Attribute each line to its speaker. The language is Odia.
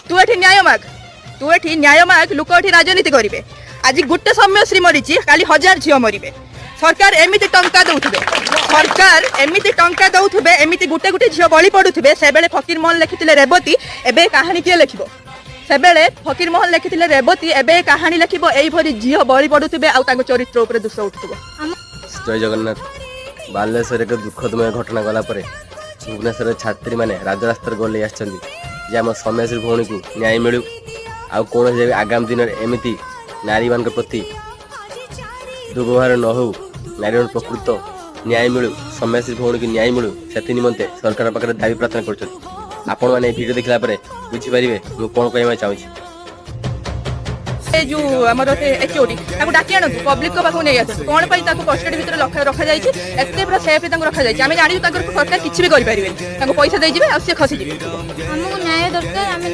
Speaker 1: ତୁ ଏଠି ନ୍ୟାୟ ମାଗ, ତୁ ଏଠି ନ୍ୟାୟ ମାଗ। ଲୋକ ଏଠି ରାଜନୀତି କରିବେ। ଆଜି ଗୋଟେ ସୌମ୍ୟଶ୍ରୀ ମରିଛି, କାଲି ହଜାର ଝିଅ ମରିବେ। ସରକାର ଏମିତି ଟଙ୍କା ଦଉଥିବେ, ସରକାର ଏମିତି ଟଙ୍କା ଦଉଥିବେ, ଏମିତି ଗୋଟେ ଗୋଟେ ଝିଅ ବଳି ପଡୁଥିବେ। ସେବେଳେ ଫକୀର ମୋହନ ଲେଖିଥିଲେ ରେବତୀ, ଏବେ କାହାଣୀ କିଏ ଲେଖିବ? ସେବେଳେ ଫକୀର ମୋହନ ଲେଖିଥିଲେ ରେବତୀ, ଏବେ କାହାଣୀ ଲେଖିବ ଏଇଭଳି ଝିଅ ବଳି ପଡୁଥିବେ ଆଉ ତାଙ୍କ ଚରିତ୍ର ଉପରେ ଦୋଷ ଉଠୁଥିବ।
Speaker 2: ଜୟ ଜଗନ୍ନାଥ। ବାଲେଶ୍ୱରରେ ଏକ ଦୁଃଖଦମୟ ଘଟଣା ଗଲା ପରେ ଭୁବନେଶ୍ୱରରେ ଛାତ୍ରୀମାନେ ରାଜରାସ୍ତାରେ ଗଲେଇ ଆସିଛନ୍ତି ଯେ ଆମ ସୌମ୍ୟଶ୍ରୀ ଭଉଣୀକୁ ନ୍ୟାୟ ମିଳୁ ଆଉ କୌଣସି ଆଗାମୀ ଦିନରେ ଏମିତି ନାରୀମାନଙ୍କ ପ୍ରତି ଦୁର୍ବ୍ୟବହାର ନ ହେଉ, ନାରୀମାନଙ୍କ ପ୍ରକୃତ ନ୍ୟାୟ ମିଳୁ, ସୌମ୍ୟଶ୍ରୀ ଭଉଣୀକୁ ନ୍ୟାୟ ମିଳୁ, ସେଥି ନିମନ୍ତେ ସରକାର ପାଖରେ ଦାବି ପ୍ରାର୍ଥନା କରୁଛନ୍ତି। ଆପଣମାନେ ଏହି ଭିଡ଼ିଓ ଦେଖିଲା ପରେ ବୁଝିପାରିବେ ମୁଁ କ'ଣ କହିବାକୁ ଚାହୁଁଛି।
Speaker 1: ଏ ଯୋଉ ଆମର ସେ ଏଚଓଡି, ତାକୁ ଡାକି ଆଣନ୍ତୁ, ପବ୍ଲିକଙ୍କ ପାଖକୁ ନେଇ ଆସନ୍ତୁ। କ'ଣ ପାଇଁ ତାକୁ କଷ୍ଟଡି ଭିତରେ ରଖାଯାଇଛି? ଏତେ ପୁରା ସେଫ୍ ତାଙ୍କୁ ରଖାଯାଇଛି। ଆମେ ଜାଣିଛୁ ତାଙ୍କର ସରକାର କିଛି ବି କରିପାରିବେନି। ତାଙ୍କୁ ପଇସା ଦେଇଯିବେ ଆଉ ସିଏ ଖସିଯିବେ।
Speaker 3: ଆମକୁ ନ୍ୟାୟ ଦରକାର। ଆମେ